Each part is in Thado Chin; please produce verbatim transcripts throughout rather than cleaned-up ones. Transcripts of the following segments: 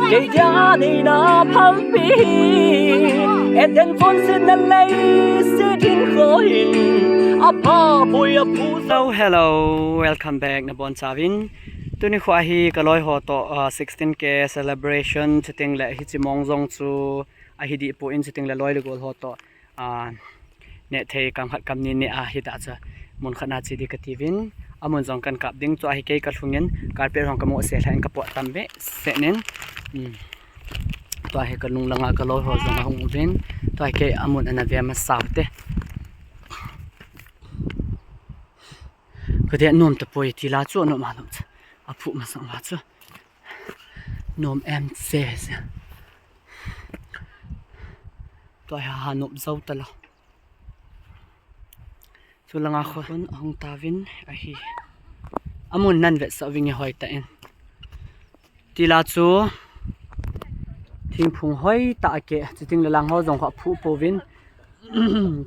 Kei dia neina phalpi hi, Eden chonsetna leiset hinkho hin, apha poi aphu. Hello, hello, welcome back nabonchauvin. Tuni kho hi kaloi ho toh, ah, sixteen K celebration chuting le hiche mong jong chu ahi deh poi, chuting le loi le gol ho toh, ah, neh thei kam khat kam ni neh a hita chu mun khat na che ding kati uvin, amun jong kan kap ding. Tua hi kei kalhung in carpet hung kamoh se lha in kapot tam behseh in. Hmm. Tua hi kalung langa kaloi ho jong ahung uvin. Tua hi kei amun ana ve masa ute. Kade nom tapoi ti la chu nom a nom chu. Aphu masang la chu. Nom em se se. Tua hi ha nop jou talou. Chu langa kho hun ahung tauvin ahi. Amun nan vetsah uvin nge hoitah in. Ti la chu thingphung hoitah a keh, chuting le lang ho jong kho aphu pouvin.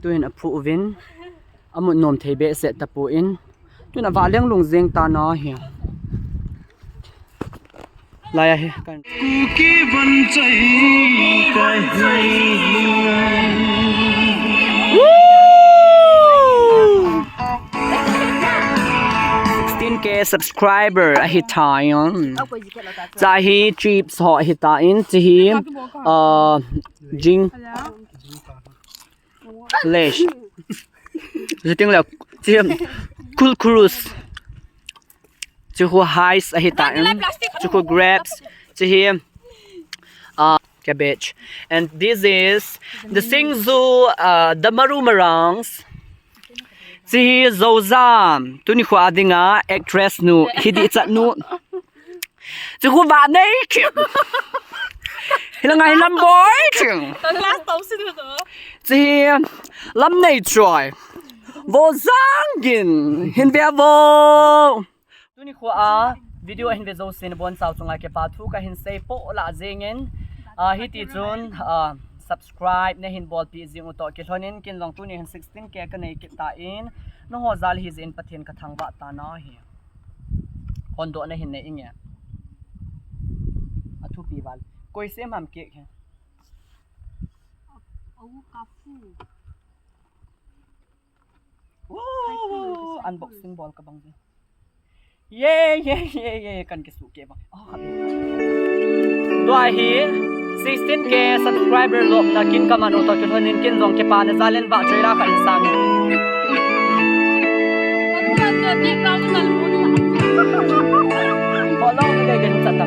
Tuin aphu uvin. Amun nom thei behseh tapon. Tun avah leng lung jeng tan ahi. Lai ahi. Kan. Kuki van chai ka hi. Woo! Sixteen K subscriber ahi tai. Cha hi chips ho ahi tan, chi hi, uh, jing. Lesh. Chuting le, chi hi, kul kurus. Chi khu hais ahi tan. Chi khu grapes. Chi hi, uh, cabbage. And this is the singju, uh, the maru marangs. Chi hi jojam. Tuni kho a dinga actress nu, hi dichat nu. Chi khu vah nei ching. Hi langa hi lam boi ching. Glass tau si tu tu. Chi hi lam nei choi. Vo jang gin. Hin ve vo. Tuni kho a video ahin ve jousen bonchau chunga kipa thu kahin sei po lah jeng in. Ah, hiti chun, ah, subscribe nahin bolpeh jing u toh kilhon in, ken jong tuni hin sixteen K kanei kit tan. Nangho jal hijeh in Pathen kathangvah tan ahi. Hondohna hin nei inge. Athupi val. Koi sem ham cake hi. Au, kapu. Woo! Unboxing bol kabang di. Ye, ye, ye, ye, kan kisuh keh bang. Oh, khat. Tua hi sixteen K subscriber lopna kin kaman u toh kilhon in, ken jong kipana jal in vah choi la khat in sang. Holong ni dei den chata.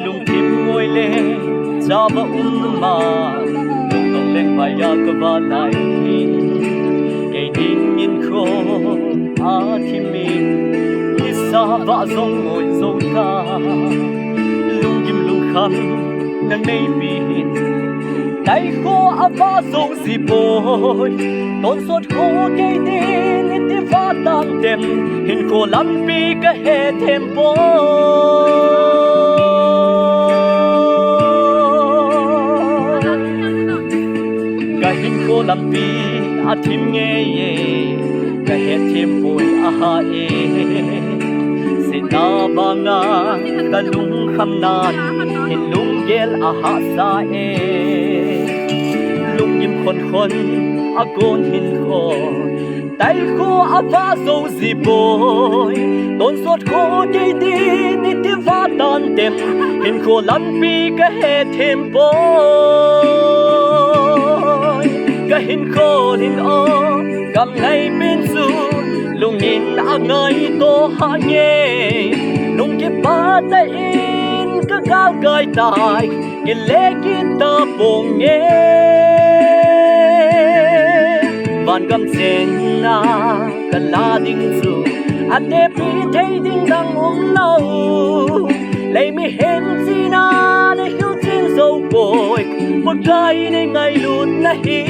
Lungthim ngoi le chava um ma, lungdong leng vaiya kava lai hi. Kei dingin kho athimin, nisa vah jong ngoi jou ta. Lunggim lungkham na neipi hin, tai kho avah jou ji poi. Tonsot kho kei din iti vah tan tem, hinkho lampi kahe them poi. Kahinkho lampi athim ngei e, kahe them poi aha e. Sina banga kalungkham nan, hin lunggel ahahsa e. Lunggim khon khon agon hinkho, tai kho avah jou ji poi. Tonsot kho kei din iti vah tan tem, hinkho lampi kahe them poi. Kahinkho hin o, kam ngai pen chu, lungin angaito ha nge. Lungkipa tah in kagalkai tai, kile kita pong nge. Vangam chenna kala ding chu, atepi thei ding dang umlou. Lei mihem china neikhel chen jou poi, Pakai neingailut nahi.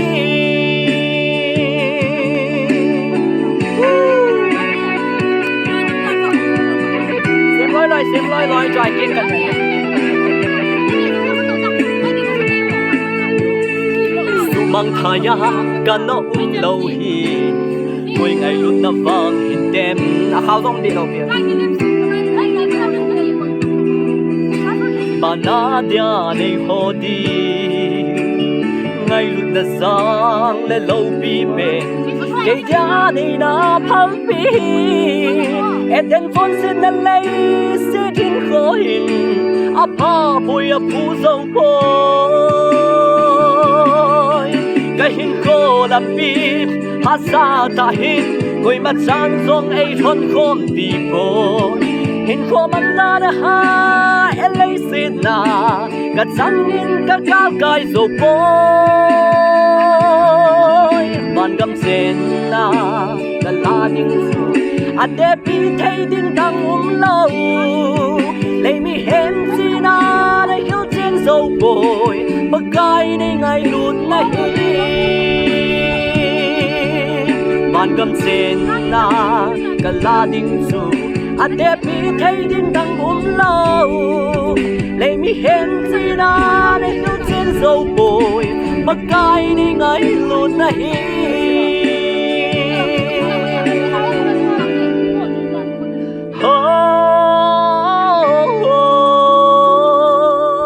Sem loi loi, sem loi loi, choi kit kan. Sumang thaiya kana umlou hi, koi ngailutna vang hintem. Akhao jong dihlou pi. Nadia nei ho di, ngailutna sang le loupi pen, kei dia nei na phalpi. Eden chonsetna leiset hinkho hin, apha poi aphu jou poi. Ka hinkho lampi hahsatah hin, koima chan jong ei lhon khom ding poi. Hinkho manna na ha, leiset na, ka changin ka kalkai jou poi. Vangam chenna ka la ding chu, atepi thei ding dang umlou. Lei mihem china na hilchen jou poi, Pakai nei ngailutna hi. Vangam chenna ka la ding chu, atepi thei ding dang umlou. Lei mihem china na hilchen jou poi, Pakai nei ngailutna hi. Ho, ho.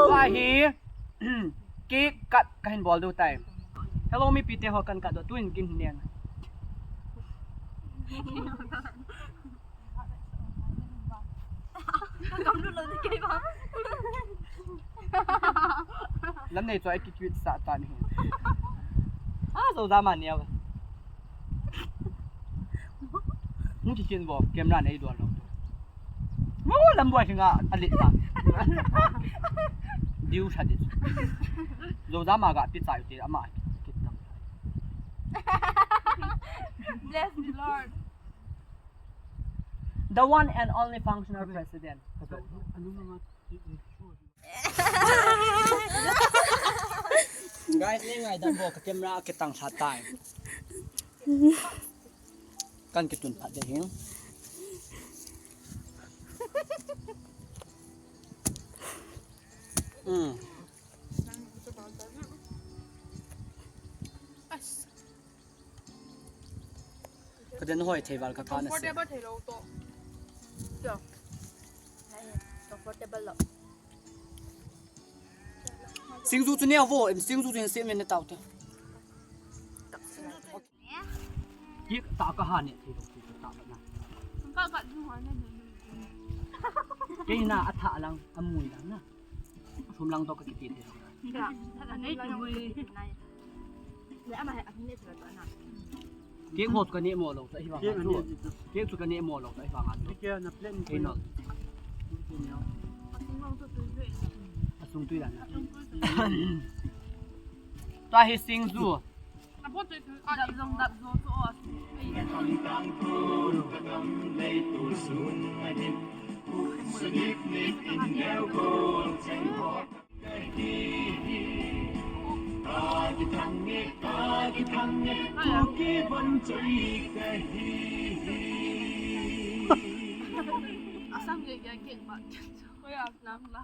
Tua hi, cake cut kahin bol diu tai. Hello, mipite ho, kan cut diu, tuin kin nen. Ka kam lut lou ding kei ba. Lam nei chu attitude sah tan hi. Ah, Joja ma nia ba. Hung kichen bo, camera nei dol lou. Mu lam boi hinga alit ta. Diu sa dit. Joja ma ga pi chai ti ama kitam. Bless the Lord. The one and only functional president. Guys, nei ngaidam bo, ka camera akitang lha tai. Kan kitun phat ding hi. Hmm. Ka den hoi thei val ka ka na se. Comfortable thei lou to. Kyo. Comfortable lo. Singju chu ne vo, em singju chu se men ne tau te. Ki ta ka ha ne thei lou, ki ta ba na. Ka ka du ha ne. Kei na a tha lang, a mui lang na. Sum lang to ka kiti te. Ka. Anei tu mui. Le ama he, a ne tu ana. Cake ho chu ka ne mo lou, ta hi vang. Cake chu ka ne mo lou, ta hi vang. Cake na plain. Kei no. A sung tui dan. Ta hi singju. Dap jong dap jo chu o. Asam ye ye ke ba. Ko ya nam la.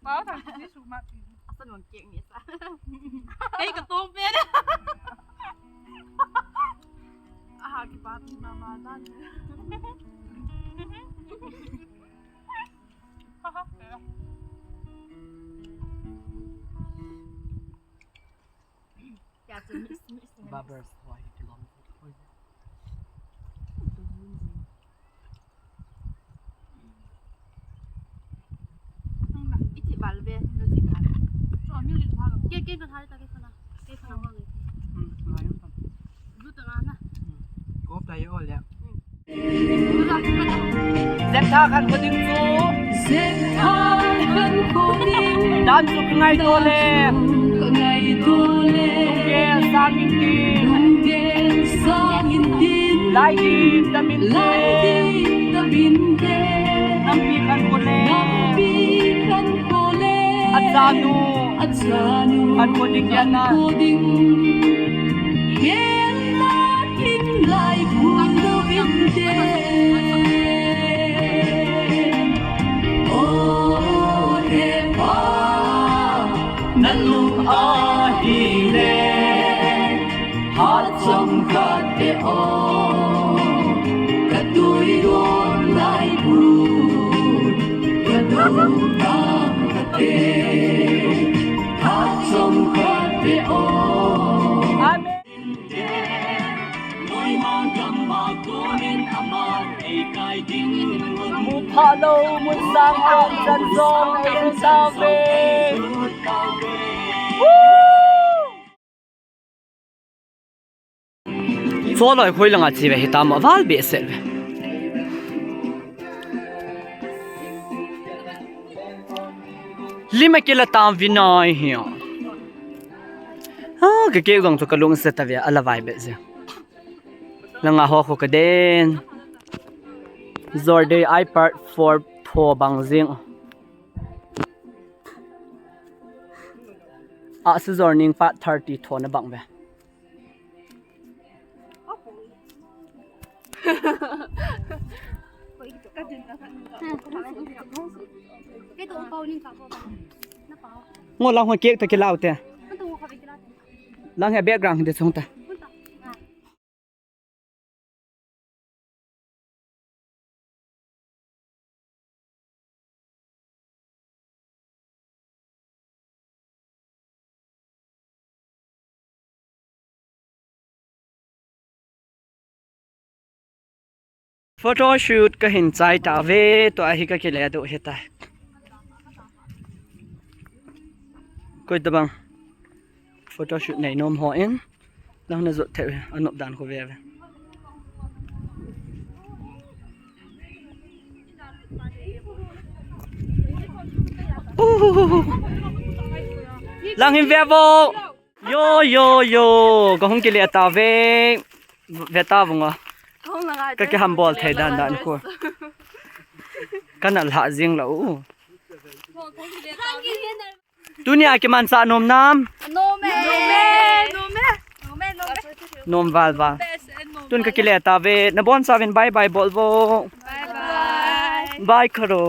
Pao thang ni su ma pi. Asan wang kek ni sa. Ei ka tong pe da. Aha, ki pa pi mama dan. Ya chu mix mix. Bubbles, why you love me? Iti bal ve, music ha. Cho music ha. Ke, ke, ke, ha, ta, ke, khana. Ke, khana, bol. Hmm, ngai, ngai. Ju ta, na. Hmm. Ko ta, ye, o, le. Hmm. Zep tha khan ko ding chu. Zep tha khan ko ding. Dan chu ka ngaito le. Ka ngaito le. Lungke sang in tin. Lungke sang in tin. Lai dip ta min te. Lai dip ta min te. Nampi khan ko le. Nampi khan ko le. Achanu. Achanu. Khan ko ding yan na. Khan ko ding. Yan na kin lai kun do bin te. O he pa. Na lung ahi le, ha chom khat te o, ka tui don lai bu, ka don tam ka te. Alo, mun sang ang chan song, ang tave. Choloi khoi langa chi ve hi tam a val be se ve. Lima kila tam vinai hi. Ha, ka ke gong to ka lung se ta ve ala vai be se. Langa ho kho ka den. Zor dei ai part four tho bang jing. A si zor ning part thirty tho na bang ve. Ngo lang ho kek ta kilau te. Lang he background de chung ta. Photoshoot ka hin chai ta ve, tua hi ka kile doh hi ta. Koi tabang photoshoot nei nom ho in. Nang na jot thei, anop dan ko ve ve. Uhuhuhu. Lang hin ve vo. Yo, yo, yo. Ka hung kile ta ve. Ve ta vunga. Ka kiham bol thei dan dan ko. Kana la jing la u. Tunia kimanchah nom nam? Nom e. Nom e. Nom e. Nom e. Nom val val. Best and nom. Tun ka kile ta ve. Na bon sa vin bye bye bol vo. Bye bye. Bye kharo.